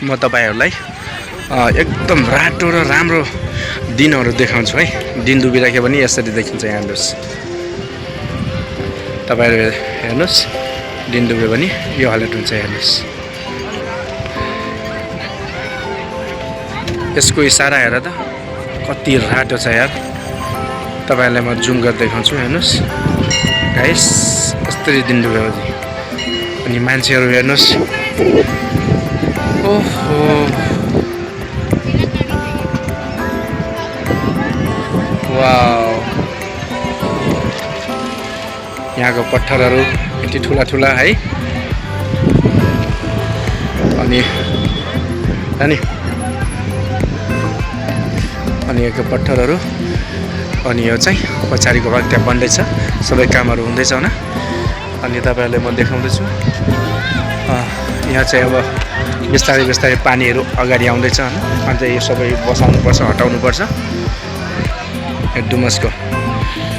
म तपाईहरुलाई एकदम रातो र राम्रो दिनहरु देखाउँछु है। दिन डुबिराखे पनि यसरी देखिन्छ यहाँ हेर्नुस्। तपाईहरु हेर्नुस्, दिन डुबे पनि यो हालत हुन्छ हेर्नुस्। यसको इशारा हेर त कति रातो छ यार। तपाईहरुलाई म जुम गरेर देखाउँछु हेर्नुस् गाइस, यसरी दिन डुब्यो अनि मान्छेहरु हेर्नुस्। ओहो वाउ, यहाँको पत्थरहरु यति ठुला ठुला है। अनि यहाँको पत्थरहरु अनि यो चाहिँ पछाडीको भाग त्यहाँ बन्दै छ, सबै कामहरु हुँदैछ हैन। अनि तपाईहरुलाई म देखाउँदैछु यहाँ चाहिँ अब बिस्तारै बिस्तारै पानीहरु अगाडि आउँदैछ हैन। अनि यो सबै बसाउनु पर्छ, हटाउनु पर्छ। डुमसको